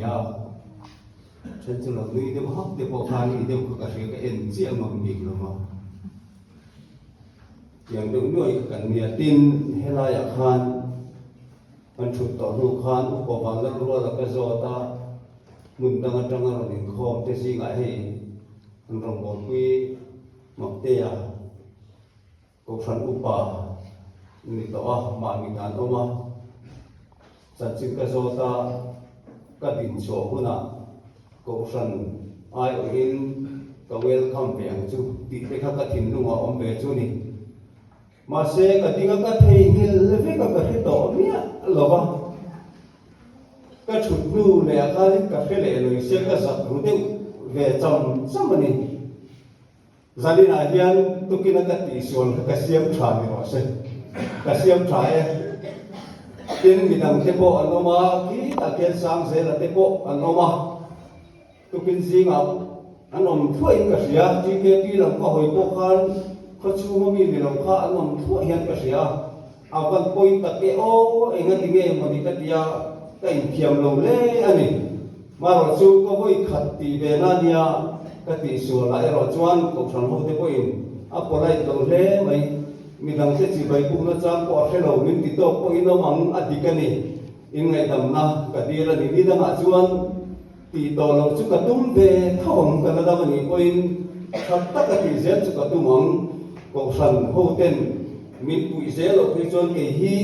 hria. Then chu lo nui deuh hak te pawh khan i deuh kha ka hria ka en chiah ngam bik lo va. Tiang deuh nuai kha kan nia. Tin, helaiah khan kan thut tawh hnu khan upa Vanlal Ruala ka zawt a, hmun dang atanga rawn inkhawm te zingah hei an rawngbawlpui Maktea, Kohhran upa ni tawh a, mahni dan awm a, chanchin ka zawt a, ka din chhuah hunah Kohhran aiawhin ka welcome ve ang chu tih te kha ka thinlungah awm ve chu ni. Mahse, ka ding a, ka theihnghilh vek a, ka hre tawh miah lo va. Ka thut hnu leh ah khanin ka hre leh lo se ka zak ru deuh ve cham cham a ni. Zaninah hian tukina ka tihsual kha ka siam tha ni rawh se. Ka siam tha e. Tin, midang te pawh an awm a, khitah khian Sangzela te pawh an awm a. Tukin zingah an awm thluahin ka hria. TKP lam ka hawi pawh khan khawchhunga mi ni lo kha an awm thluah hian ka hria. A van pawi tak e aw, enga ti nge mawni ka tia ka inthiam lo hle a ni. Marawh chu ka vawi khat tih ve na nia ka tihsual ah erawh chuan Kohhran ho te pawhin a polite lo hle mai. Midang te chibai bukna chang pawh a hre lo min ti tawk pawhin awm ang a dik a ni. Inngaihdamna ka dil a ni. Ni dangah chuan tih tawh loh chu ka tum ve tho ang ka la dam a nih pawhin tha taka tih zel chu ka tum ang. Kohhran ho ten min puih zel loh phei chuan kei hi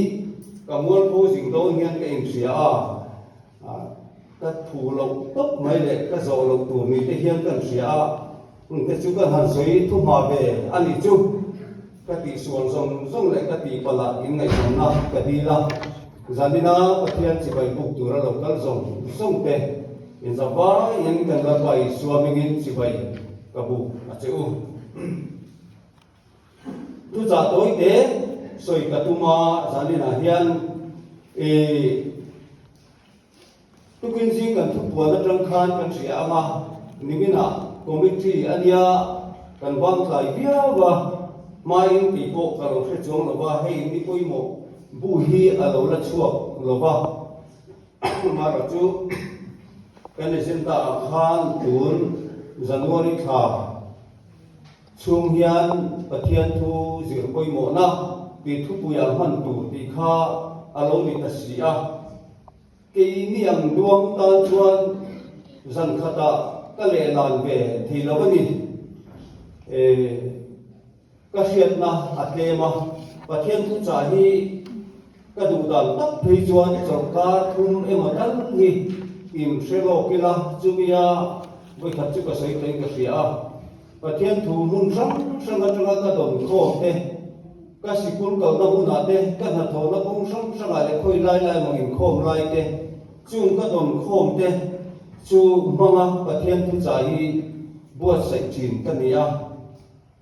ka mualpho zing dawn hian ka inhria a. Ka thu loh tawp mai leh ka zawh loh tur ni te hian kan hria a, hungte chu ka han sawi thu hma ve a nih chu. Ka tihsual zawng zawng leh ka tihpalh ah inngaihzawmna ka dil a, zanina Pathian chibai buk tura lo kal zawng zawng te inzavaiin kan Lalpa Isua hmingin chibai ka buk a che u. Thuchah tawi te sawi ka tum a, zaninah hian i tukin zing kan thupuan atang khan kan hria ang a, niminah committee a nia kan bang tlai viau a, hmain tih pawh ka lo hre chuang lo va, hei ni pawimawh bu hi a lo la chhuak lo va, amaherawhchu chu kan agenda ah khan tun January thla Chhung hian Pathian thu zir pawimawhna tih thupuiah hman tur tih kha a lo ni ta si a. Keini ang duang tan chuan zan khatah ka lehlan ve thei lo a ni. E, ka hriatna a tlem a, Pathian thuchah hi ka duh dan tak phei chuan chawlhkar thum emaw tal hi inhre lawk ila, chumia vawikhat chu ka sawi tawhin ka hria a. Pathian thu hmun hrang hrang atanga ka dawn khawm te, ka sikul kalna hunah te, ka hnathawhna kawng hrang hrangah leh khawi lai lai emaw inkhawm lai te, chung ka dawn khawm te chu hmanga Pathian thuchah hi buatsaih thin ka ni a.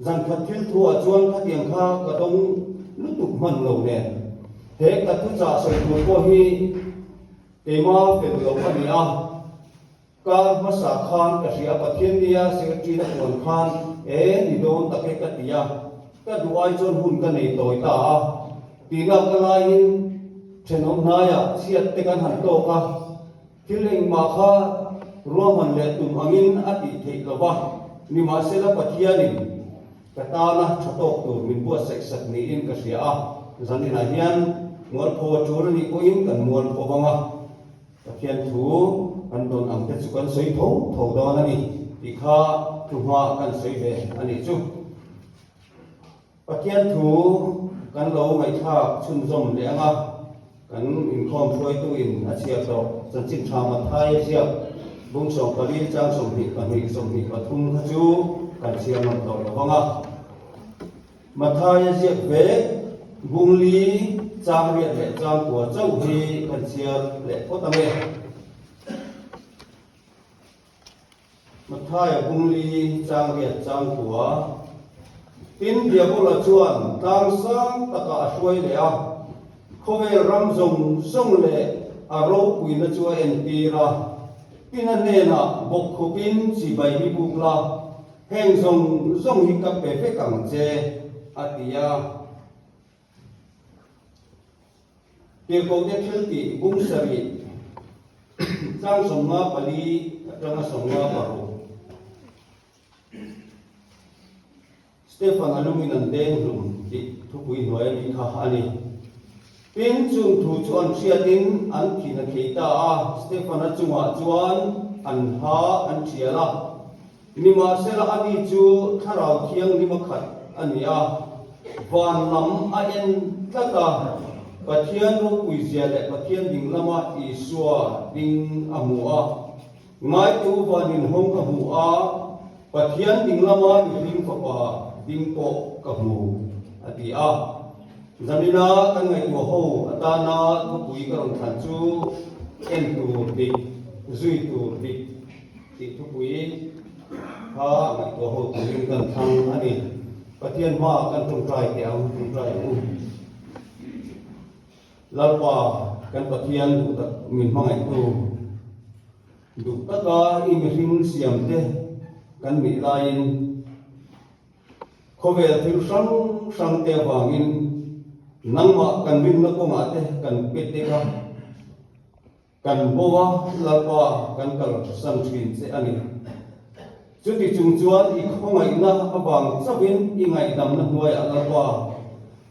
Zankhat thil thuah chuan khatiang kha ka dawng lutuk hman lo nen, he ka thuchah sawi tur pawh hi keima fel lo a ni a. Kar hmasa khan ka hria a, Pathian nia secretary na puan khan e ni dawn tak e ka ti a, ka duh ai chuan hun ka nei tawi ta a, tihna ka laiin thenawm hnaiah chhiat te kan han tawk a, thil engmah kha ruahman leh tum angin a tih theih lo va, nimahsela Pathianin ka tana tha tawk tur min buatsaih sak niin ka hria a, zaninah hian mualpho a tul a nih pawhin kan mualpho vang a. Pathian thu kan dawn ang te chu kan sawi tho tho dawn a ni tih kha thu hma kan sawi ve a nih chu. Pathian thu kan lo ngaihthlak chhunzawm leh ang a, kan inkhawm hruaitu in a chhiar tawh chanchin tha Matthai a ziak bung 14 chang 22 23 kha chu kan chhiar ngam tawh lo vang a. Matthai a ziak ve, Bungli chang riat leh chang kua chauh hi kan chhiar leh phawt ang e. Matthai a Bungli chang riat chang kua. Tin, Diabola chuan tlang sang takah a hruai leh a, khawvel ram zawng zawng leh a ropuina chu a entir a. Tin, a hnenah bawkkhupin chibai mi buk la, Heng zawng zawng hi ka pe vek ang che, a ti a. Tirhkohte thil tih bung sarih. Chang 54 atanga 56. Stefan a lungin an deng hlum tih thupui hnuai a nih kha a ni. Tin, chung thu chu an hriatin an thin a thei ta a, Stefan-a chungah chuan an ha an thial a. Nimahsela ani chu Thlarau Thianghlim a khat a ni a, van lam a en tlat a, Pathian ropuizia leh Pathian ding lama Isua ding a hmu a. Ngaitu van inhawng ka hmu a, Pathian ding lama mihring fapa ding pawh ka hmu, a ti a. Zanina kan ngaihtuah ho atana thupui ka rawn thlan chu en tur dik, zui tur dik tih thupui kha ngaihtuah ho turin kan thlang a ni. Pathian hmaah kan tawngtai teh ang, tawngtai ang u. Lalpa, kan Pathian duh tak min hmangaihtu, duh taka i mihring siamte kan nih laiin, Khawvel thil hrang hrang te avangin nangmah kan rinna kawngah te kan pe tek a, kan bo a, Lalpa kan kalsan thin che a ni. Chuti chung chuan i khawngaihna avang chauhin i ngaihdamna hnuaiah Lalpa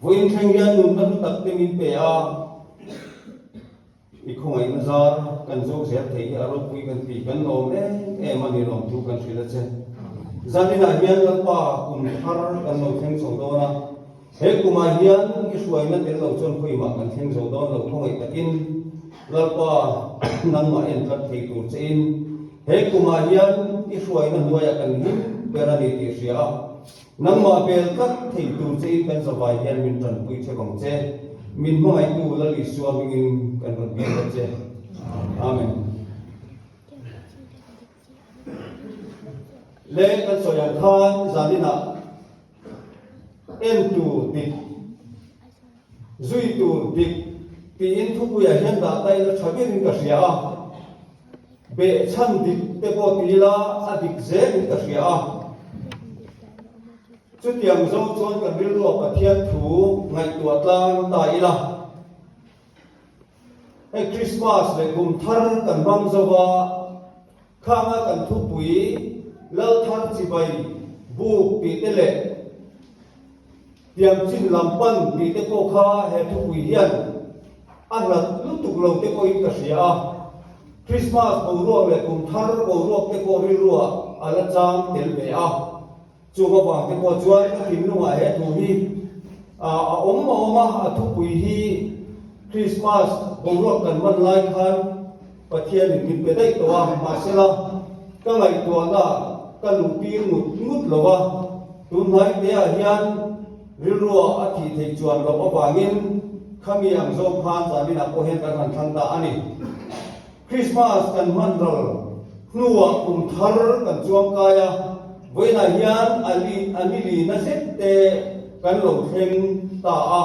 vawiin thleng hian nunna hlu tak te min pe a, I khawngaihna zar kan zawk zel thei hi a ropui kan ti kan lawm em em a ni lawmthu kan hrilh a che. Zaninah hian Lalpa kum thar kan lo thleng chho dawn a, he kumah hian i hruaina tel lo chuan khawiah kan thleng zo dawn lo khawngaih takin Lalpa nangmah en tlat thei tur che in he kumah hian i hruaina hnuaiah kan hlim ber a ni tih hria a, Nangmah bel tlat thei tur che in kan zavai hian min tanpui che vang che. Min hmangaihtu Lal Isua hmingin kan rawn biak a che. Amen. Le kan sawi ang khan zaninah en tur dik, zui tur dik tiin thupuiah hian dah ta ila tha berin ka hria a. Behchhan dik te pawh ti ila a dik zelin ka hria a. Chutiang zawng chuan kan rilruah Pathian thu ngaihtuah tlang ta ila. Hei Krismas leh kum thar kan hmang zo va, khanga kan thupui Lalthar chibai buk tih te leh Tiangchin lam pan tih te pawh kha he thupui hian a hlat lutuk lo te pawhin ka hria a. Krismas boruak leh kum thar boruak te pawh rilruah a la chang tel ve a. Chung avang te pawh chuan ka thinlungah he thu hi a awm a awm a, a thupui hi Krismas boruak kan hman lai khan Pathianin min pe daih tawh a, mahsela ka ngaihtuahna ka luhtir ngut ngut lo a, tunhnai teah hian rilruah a thih theih chuan loh avangin khami ang zawng khan zaninah pawh hian kan han thlang ta a ni. Krismas kan hman ral hnuah kum thar kan chuang kai a, vawiinah hian a li a ni lina zet te kan lo thleng ta a.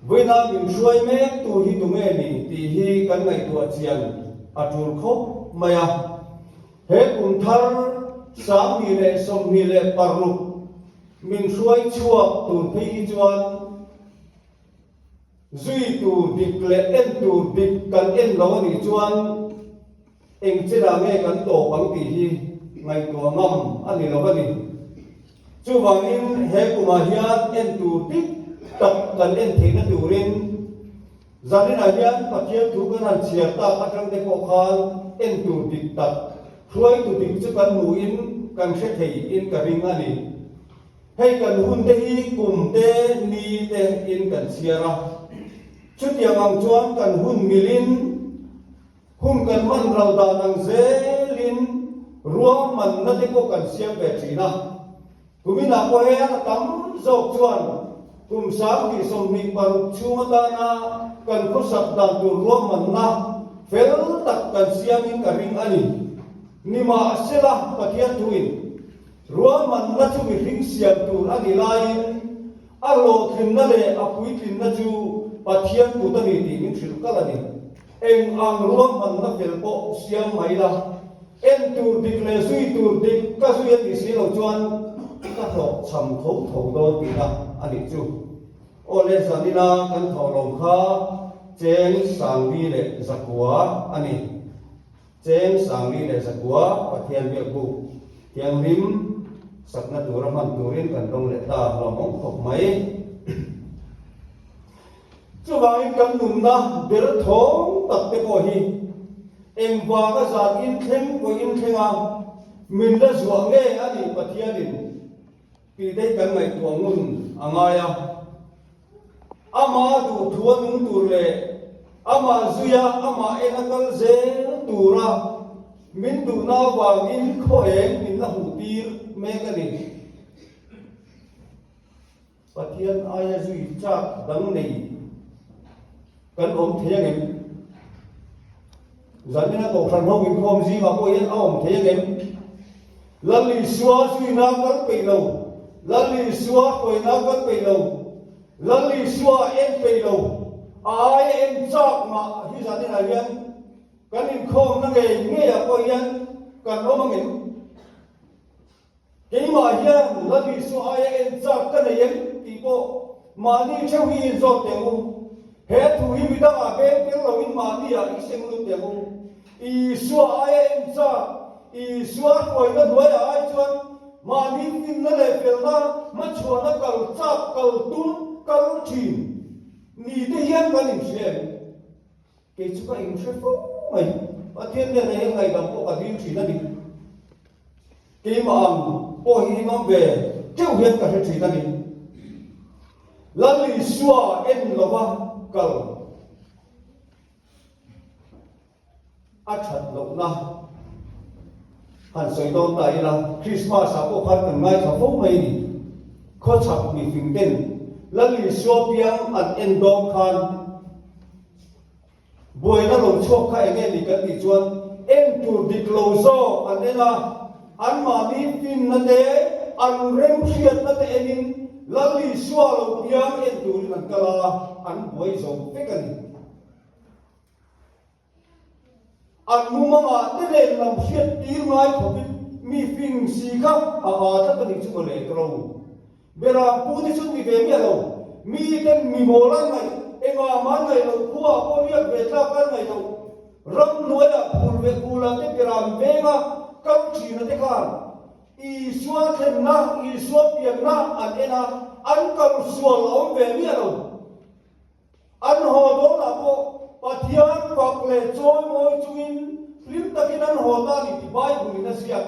Vawiina min hruai mek tu hi tunge ni tih hi kan ngaihtuah chian a tul khawp mai a. He kum thar 2026 min hruai chhuak tur phei hi chuan zui tur dik leh en tur dik kan en lo a nih chuan Eng chenah nge kan tawp ang tih hi ngaihtuah ngam a ni lo a ni. Chuvangin he kumah hian en tur dik tak kan en theihna turin zaninah hian Pathian thu kan han chhiar tak atang te pawh khan en tur dik tak, hruaitu dik chu kan hmuhin kan hre thei in ka ring a ni. Hei kan hun te hi kum te, ni te in kan chhiar a. Chutiang ang chuan kan hun milin, Hun kan hman ral dan ang zelin ruahmanna te pawh kan siam ve thin a. Kuminah pawh hian a tam zawk chuan kum 2026 chhung atana kan khawsak dan tur ruahmanna fel tak kan siamin ka ring a ni. Nimahsela, Pathian thuin ruahmanna chu mihring siam tur a ni laiin a hlawhtlinna leh a puitlinna chu Pathian kut a ni tih min hrilh kal a ni. Eng ang ruahmanna fel pawh siam mai la, en tur dik leh zui tur dik ka zui a tih si lo chuan ka hlawh cham tho tho dawn tihna a nih chu. Aw le, zanina kan thawh lo kha Cheng 1900 a ni. Cheng 1900 Pathian biakbuk thianghlim sakna tura hman turin kan dawng leh ta hlawm awm khawp mai. Chuvangin kan nunna derthawng tak te pawh hi engvanga zan inthleng pawh inthleng a, min la zuah nge a nih Pathianin tih daih kan ngaihtuah ngun a ngai a. Amah duhthua nung tur leh amah zuia amah en a kal zel tura min duhna avangin khaw eng min la hmuhtir mek a ni. Pathian aia zui chak dang nei kan awm thei ang em? Zanina Kohhran ho inkhawm zingah pawh hian a awm thei ang em? Lal Isua zuina kal peih lo, Lal Isua hruaina kal peih lo, Lal Isua en peih lo, a aia en chak mah hi zaninah hian kan inkhawmna ngei ngeiah pawh hian kan awm ang em? Keimah hian Lal Isua aia en chak ka nei em tih pawh mahni theuh hi inzawt teh u. He thu hi midangah beng tel loin mahniah i seng lut teh u. Isua aia en chak, Isua hruaina hnuaiah ai chuan mahni finna leh felna hmachhuahna kal chak, kal tum, kal thin ni te hian kan inhria em? Kei chu ka inhre fo mai. Pathian hnenah hian ngaihdam pawh ka dil thin a ni. Keimah ang pawh hi inawm ve teuh hian ka hre thin a ni. Lal Isua en lova kal a that lohna han sawi dawn ta ila, Krismas-ah pawh khan kan ngaithla fo mai a ni. Khawchhak mifing ten Lal Isua piang an en dawn khan Buaina lo chhuak kha eng nge ni kan tih chuan en tur dik lo zawk an en a, anmahni finna te, an remhriatna te enin Lal Isua lo piang en turin an kal a, an buai zo vek a ni. An mumangah te nen lam hriat tir ngai khawpin mi fing si kha a aa tlat a nih chu mawle ka ro. Beram pu te chu ni ve miah lo, mi ten mi mawl an ngaih, engah mah an ngaih loh, khuaah pawh riak ve tlak an ngaih loh, ramhnuaiah phul ve phulah te beram venga kal thina te khan Isua thlenna, Isua pianna an en a, an kal sual a awm ve miah lo. An haw dawnah pawh Pathian fak leh chawimawi chungin hlim takin an haw ta a ni tih Bible-in a ziak.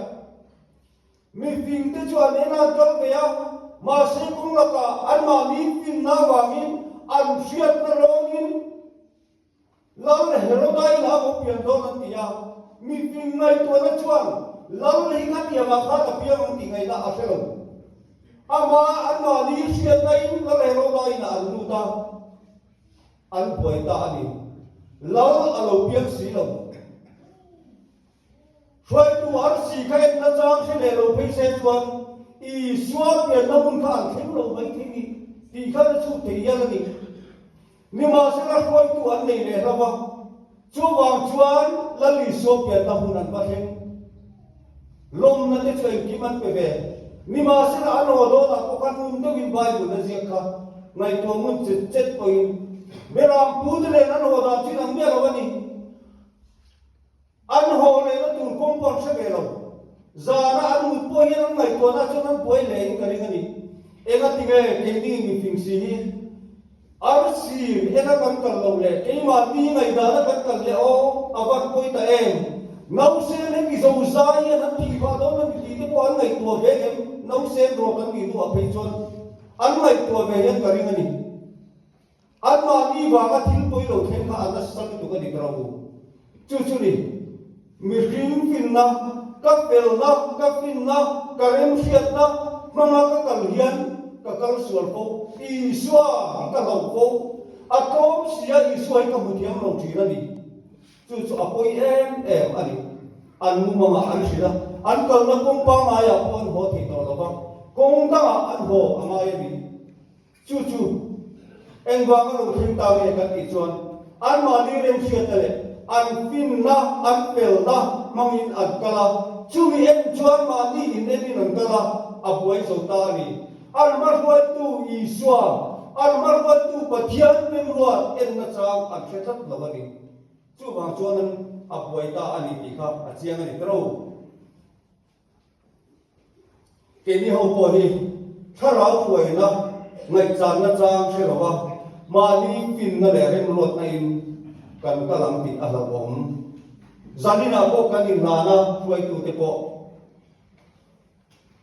Mifingte chu an en an kal ve a, mahse kawng lakah anmahni finna avangin an hriatna rawngin Lal Heroda in a lo pian dawn an ti a. Mifing ngaihtuahna chuan Lal hi khatiangah khan a piang ang tih ngaihna a hre lo. Amah anmahni hriatna in Lal Heroda inah an lut a, an buai ta a ni. Lal a lo piang si lo. Hruaitu arsi kha en nachang hre leh lo phei se chuan Isua pianna hun kha an thleng lo mai thei ni tih kha na chhut thei hial a ni. Nimahsela hruaitu an nei leh hlauh a, chuvang chuan Lal Isua pianna hun an va thleng. Lawmna te chu engkim an pe ve. Nimahsela an haw dawnah pawh khan ngun deuhin Bible a ziak kha ngaihtuah ngun chet chet pawhin Beram pute nen an haw dan chu inang miah lo a ni. An haw lehna tur kawng pawh an hre ve lo. Zana an mut pawh hian an ngaihtuahna chuan an buai hle in ka ring a ni. Enga tinge keini mifing si hi arsi ena kan kal loh leh keimahni ngaihdana kan kal leh aw a van pawi ta em? Nausen hemi zozai hian an thih phah dawn a ni tih te pawh an ngaihtuah ve em? Nausen rawt an nih hnuah phei chuan an ngaihtuah ve hian ka ring a ni. Anmahni vanga thil pawi lo thleng kha a nasa lutuk a ni ka ro u. Chu chu ni, mihring finna, ka felna, ka finna, ka remhriatna hmanga ka kal hian ka kal sual fo, Isua hi ka hlauh fo, a tlawm si a Isua hi ka hmu thiam lo thin a ni. Chu chu a pawi em em a ni. An mumangah an hrilh a, an kalna kawng pangaiah pawh an haw thei tawh lo va, kawng dangah an haw a ngai a ni. Chu chu engvanga lo thleng ta nge kan tih chuan anmahni remhriatna leh an finna, an felna hmangin an kal a, chumi en chuan mahni in enin an kal a, a buai zo ta a ni. An hma hruaitu Isua. An hmaruaitu Pathian remruat enna chang an hre tlat lo a ni. Chuvang chuan an a buai ta a ni tih kha a chiang a ni tawh lo. Keini ho pawh hi thlarau hruaina ngaihchanna chang hre lova mahni finna leh remruatna in kan kal ang tih a hlauhawm. Zaninah pawh kan inhlana hruaitute pawh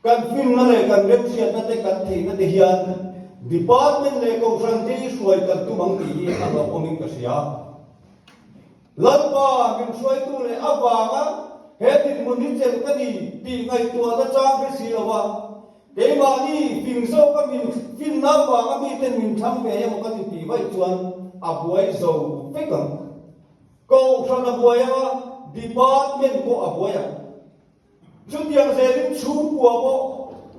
Kan finna leh kan remhriatna te kan theihna te hian Department leh Kohhran te hi hruai kan tum ang tih hi a hlauhawmin ka hria. Lalpa min hruaitu leh avanga he dinhmun hi chelh ka ni tih ngaihtuahna chang hre si lo va, keimahni fing zawka min finna avanga miten min thlang ve emaw kan intih vaih chuan a buai zo vek ang. Kohhran a buai ang a, Department pawh a buai ang. Chutiang zelin chhungkua pawh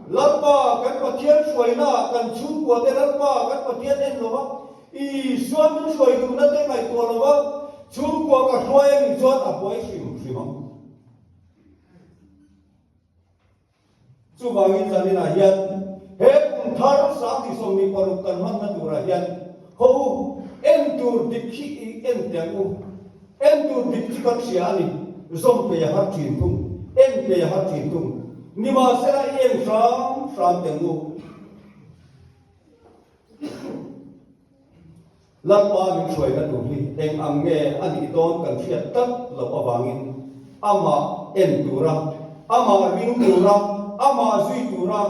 Lalpa kan Pathian hruainaah kan chhungkuate Lalpa kan Pathian en lo va, Isua min hruai duhna te ngaihtuah lo va, chhungkua ka hruai a nih chuan a buai hrim hrim ang. Chuvangin zaninah hian he kum thar 2026 kan hmanna turah hian ho u, en tur dik hi i en teh ang u. En tur dik chu kan hria a ni, zawm pei a har thin thung, en pei a har thin thung. Nimahsela i en hram hram teh ang u. Lalpa min hruaina tur hi eng ang nge a nih dawn kan hriat tlat loh avangin amah en tura, amah ring tura, amah zui tura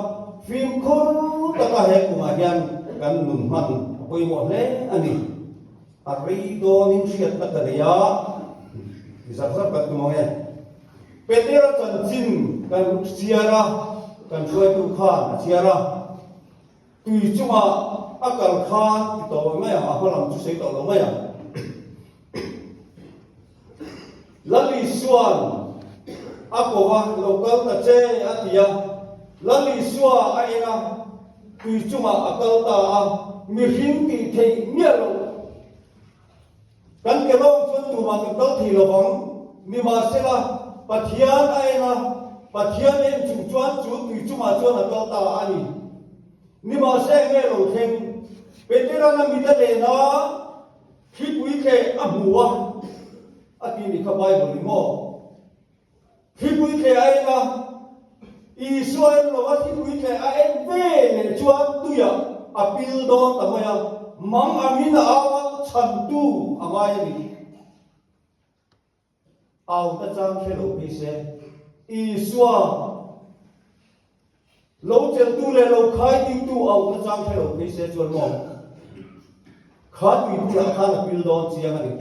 fimkhur taka he kumah hian kan nun hman a pawimawh hle a ni. A rei dawnin hriatna ka nei a, ti zar zar kan tum ang e. Petera chanchin kan chhiar a, kan hruaitu khan a chhiar a. Tui chungah a kal khan ti tawh lo mai ang, a hma lam chu sawi tawh lo mai ang. Lal Isua'n a ko va, Lo kal ta che, a ti a. Lal Isua a en a, tui chungah a kal ta a, mihring tih theih miah loh. Kan ke lawng chuan tumah kan kal thei lo vang. Nimahsela, Pathian a en a, Pathian en chung chuan chu tui chungah chuan a kal ta a ni. Nimahse enge lo thleng? Petera'n a mit a len a. Thlipui tleh a hmu a, a ti ni kha Bible in maw? Thlipui tleh a en a, Isua en lo a thlipui tleh a en ve leh chuan tuiah a pil dawn ta mai a, mang angin a au a, chhantu a ngai a ni. Au ta chang hre lo phei se, Isua lo chelhtu leh lo khaidingtu au ta chang hre lo phei se chuan maw kha tuipuiah khan a pil dawn chiang a ni.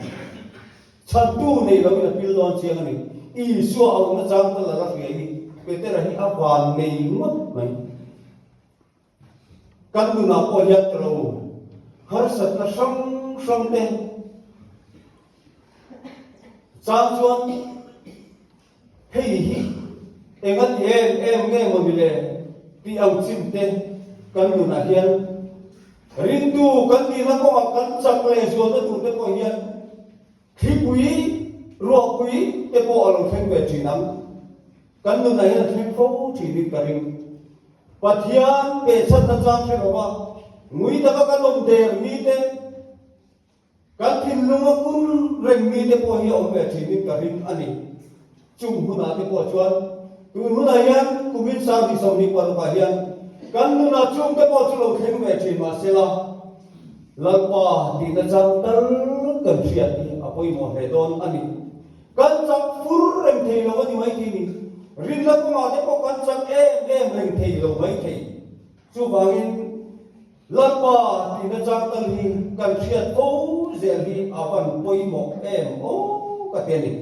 Chhantu nei loin a pil dawn chiang a ni. Isua auhna chang tal a la hria hi Petera hi a van nei ngawt mai. Kan nunah pawh hian ka lo harsatna hrang hrang te chang chuan hei hi enga ti em em nge maw ni le tih ang chim te kan nunah hian ringtu kan nihna kawngah kan chak leh zualna tur te pawh hian thlipui ruahpui te pawh a lo thleng ve thin ang. Kan nunah hian a thleng fo thinin ka ring. Pathian pehchhanna chang hre lova ngui taka kan awm der mite, kan thinlunga kun reng mite pawh hi a awm ve thinin ka ring a ni. Chung hunah te pawh chuan tun hunah hian kumin 2026 ah hian kan nunah chungte pawh chu lo thleng ve thin mahsela Lalpa tihna chang tal kan hriat hi a pawimawh hle dawn a ni. Kan chak fur reng thei lo a ni mai thei ni. Rinna kawngah te pawh kan chak em em reng thei lo mai thei. Chuvangin Lalpa tihna chang tal hi kan hriat fo zel hi a van pawimawh em aw ka ti a ni.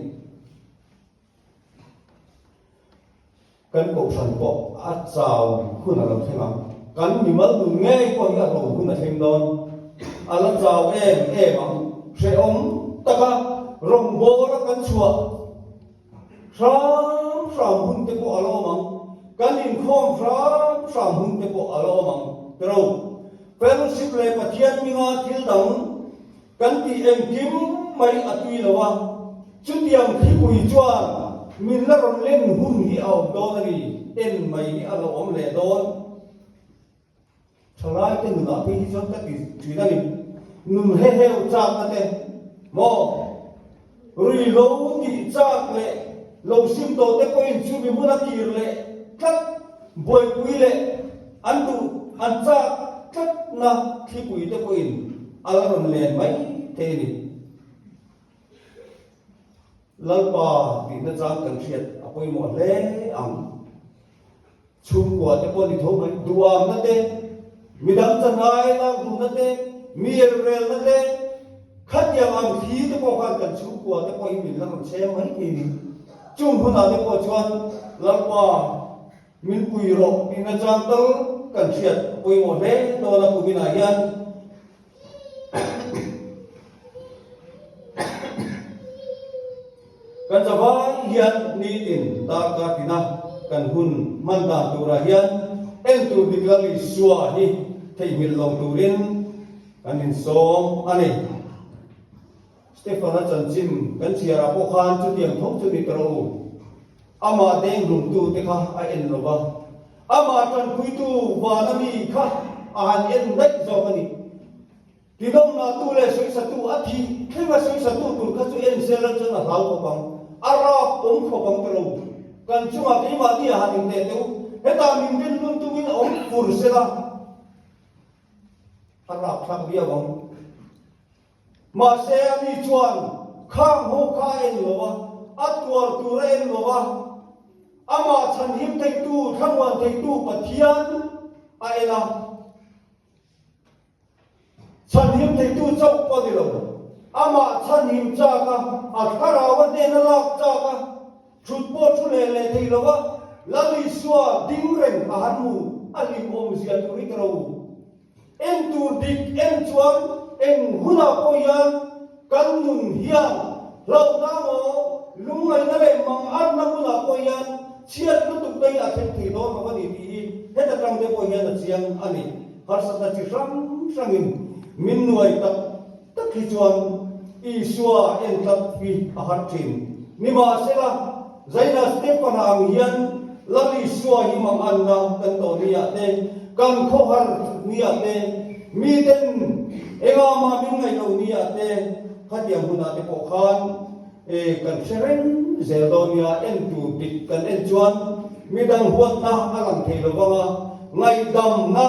Kan kohhran pawh a chau hun a lo thleng ang. Kan mimal nun ngei pawh hi a ro hun a thleng dawn. A la chau em em ang. Hrehawm taka rawngbawla kan chhuah hram hram hun te pawh a la awm ang. Kan inkhawm hram hram hun te pawh a la awm ang. Tiro, fellowship leh Pathian hminga thil dang Kan tih engkim mai a tui lo a, chutiang thlipui chuan min la rawn len hun hi a awm dawn a ni, en mai hi a lo awm leh dawn. Thalaite nunah phei hi chuan ka ti thin a ni. Nun heheu chakna te maw? Ruihlo tih chak leh lo sim tawh te pawhin chumi hmuna kir leh tlat buaipui leh an duh an chak tlatna thlipui te pawhin a la rawn len mai thei a ni. Lalpa tihna chang kan hriat a pawimawh hle ang. Chhungkua te pawh ni tho mai, duamna te, midang chanai lak duhna te, mi elrelna te, khatiang ang thli te pawh khan kan chhungkua te pawh hi min la rawn chhem mai thei ni. Chung hunah te pawh chuan Lalpa min pui rawh tihna chang tal kan hriat a pawimawh hle dawn a kuminah hian. Kan zavai hian nitin darkar tina kan hun hman dan turah hian en tur dik Lal Isua hi theihnghilh lo turin kan insawm a ni. Stefana chanchin kan chhiarah pawh khan chutiang tho chu ni ta rawh u. Amah denghlumtute kha a en lo va, amah tanpuitu vana mi kha a han en daih zawk a ni. Tidawmnatu leh sawisatu a thih thlenga sawisatu tur kha chu en sel a chuan a hlau khawp ang, a rap awm khawp ang ta lo. Kan chungah keimahni a han inteh teh u, hetah min rin lun tumin a awm fur sela a rap thlak viau ang. Mahse a mi chuan khang ho kha a en lo a, a tuar tur a en lo a, amah chhanhim theitu, thlamuan theitu Pathian a en a. Chhanhim theitu chauh pawh ni lo, amah chhanhim chak a, a thlarau a hnena lak chak a, thut pawh thu leh leh thei lo a, Lal Isua ding reng a han hmu, a hlim awmzia tur hi ka ro. En tur dik en chuan eng hunah pawh hian kan nun hian hlauhna maw, lungngaihna leh manganna hunah pawh hian chhiat lutuk te hi a thleng thei dawn lo a ni tih hi heta tang te pawh hian a chiang a ni. Harsatna chi hrang hrangin min nuai tak tak hi chuan Isua en tlat hi a har thin. Nimahsela, Zaina Stefana ang hian Lal Isua hi manganna kan tawh niah te, kan khawhar niah te, miten engah mah min ngaih lo niah te, khatiang hunah te pawh khan kan hre reng zel dawn nia, en tur dik kan en chuan midang huatna a lang thei lo vang a, ngaihdamna,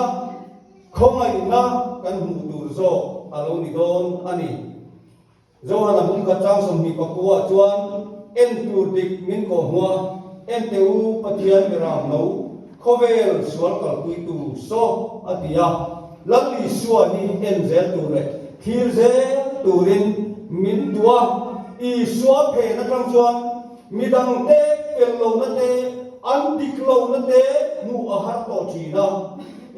khawngaihna kan hmuh tur zawk a lo ni dawn a ni. Johana hmun khat chang 29 ah chuan en tur dik min kawh hmu a, En teh u Pathian Beram lo, khawvel sual kalpuitu saw a ti a, Lal Isua hi en zel tur leh thlir zel turin min duh a, Isua phen atang chuan midangte fel lohna te, an dik lohna te hmuh a har tawh thin a.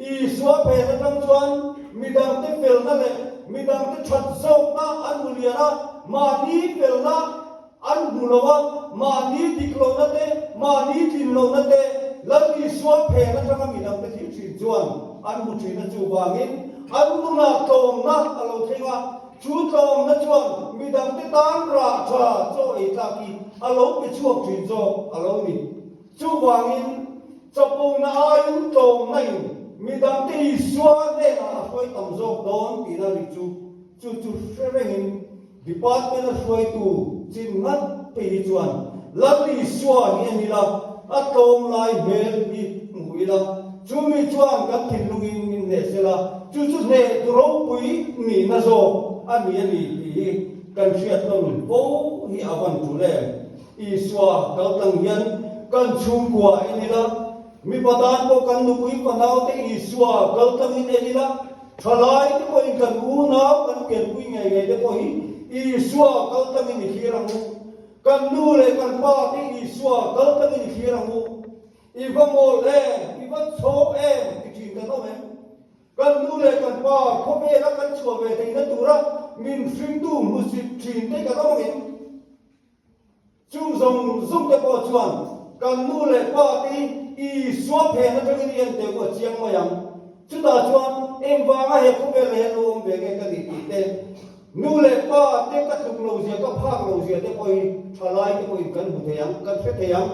Isua phen atang chuan midangte felna leh midangte that zawkna an hmu lian a, mahni felna an hmu lo a, mahni dik lohna te, mahni tlin lohna te Lal Isua phen atanga midangte thil thin chuan an hmu thin a, chuvangin an nunah tlawmna a lo thleng a, chu tlawmna chuan midangte tan rah tha chaw ei tlak hi a lo pe chhuak thin zawk a lo ni. Chuvangin, chapona aiin tlawmna in midangte Isua hnenah a hruai tam zawk dawn tihna ri chu chu chu hre rengin Department a hruaitu chin ngat phei hi chuan Lal Isua hi en ila, a tlawm lai hmel hi hmu ila, chumi chuan kan thinlungin min hneh sela, chu chu hneh tu ropui nihna zawk a ni a ni tih hi kan hriat nawn fo hi a van tul em? Isua kal tlang hian kan chhungkua en ila, mipa tan pawh kan nupui fanaute Isua kal tlangin en ila, thalai te pawhin kan unau kan pianpui ngei ngei te pawh hi Isua kal tlangin i thlir ang u. Kan nu leh kan pa te Isua kal tlangin i thlir ang u. I va mawl em, i va chhawk em ti thin kan awm em? Kan nu leh kan pa khawvela kan chhuah ve theihna tura min hringtu hmusit thin te kan awm angin, Chung zawng zawng te pawh chuan kan nu leh pa te hi Isua phen atangin i en teh u a chiang mai ang. Chutah chuan engvanga he khawvel leh hian lo awm ve nge ka nih tih te, nu leh pa te ka tluk lo zia, ka phak lo zia te pawh hi thalai te pawhin kan hmu thei ang, kan hre thei ang.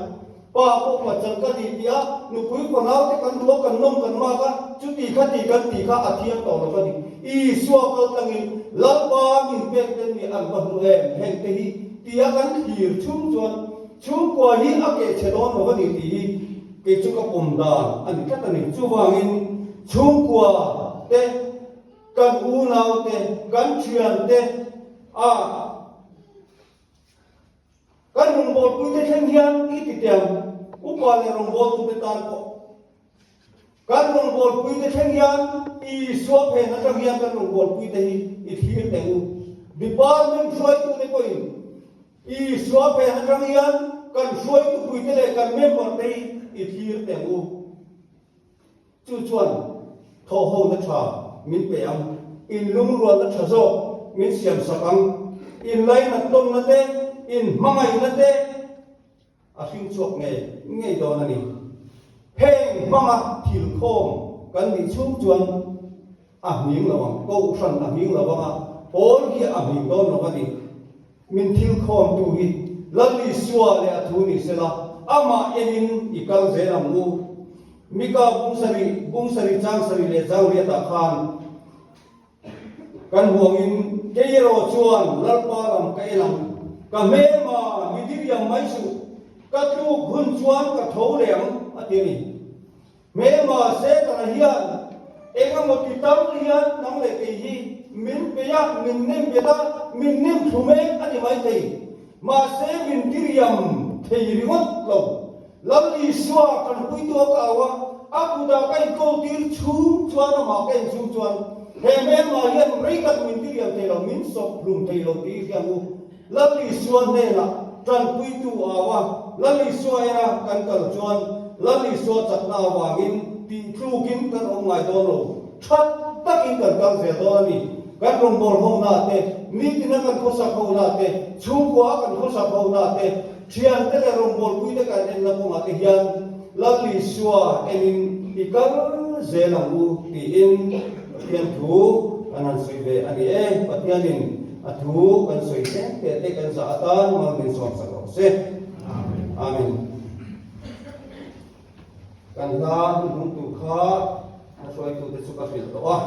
Pa pawh pachal ka ni tih a, nupui fanau te kan duh a, kan nawm kan mak a, chuti kha ti kan tih kha a thiang tawh lo a ni. Isua kal tlangin Lalpa min pek ten mi an va hmu em heng te hi tia kan thlir chhung chuan chhungkua hi a keh chhe dawn lo a ni tih hi kei chu ka pawm dan a ni tlat a ni. Chuvangin chhungkua te kan unau te kan thian te a Kan rawngbawlpuite thleng hian i ti tiang upa leh rawngbawltute tan pawh. Kan rawngbawlpuite thleng hian Isua phen atang hian kan rawngbawlpuite hi i thlir teh u. Department hruaitute pawhin Isua phen atang hian kan hruaitupuite leh kan member-te hi i thlir teh u. Chu chuan thawhhona tha min pe ang, inlungrualna tha zawk min siamsak ang, inlainat tawnna te, inhmangaihna te a hring chhuak ngei ngei dawn a ni. Heng hmanga thil khawm kan nih chhung chuan a hming lo ang, kohhran a hming lo ang a, pawl hi a hming dawn lo a ni. Min thil khawmtu hi Lal Isua leh a thu ni sela, amah enin i kal zel ang u. Mika bung sarih, bung sarih chang sarih leh chang riatah khan kan huangin kei erawh chuan Lalpa lam ka en ang, ka hmelma mi diriam mai suh, ka tluk hun chuan ka tho leh ang, a ti a ni. Hmelma Setana hian eng emaw ti tam hian nang leh kei hi min bei a, min nem bet a, min nem thlu mek a ni maithei. Mahse min diriam thei ringawt lo. Lal Isua tanpuitu a ka au a, a kutah ka inkawl tir chhung chuan amah ka en chhung chuan he hmelma hian rei tak min diriam thei lo, min sawp hlum thei lo tih i hria ang u. Lal Isua hnenah tanpuitu au a, Lal Isua ena kan kal chuan Lal Isua chakna avangin tih tlukin kan awm ngai dawn lo, that takin kan kal zel dawn a ni. Kan rawngbâwl hona te, nitina kan khawsak hona te, chhungkua a kan khawsak hona te, thiante leh rawngbâwlpuite kan enna kawngah te hian Lal Isua enin i kal zel ang u tiin Pathian thu kan han sawi ve a ni e. Pathianin A thu kan sawi tlem teh te kan zah atan mal min sawm sak rawh se. Amen. Kan hla hnuhnung tur kha a hruaitute chu ka hrilh tawh a.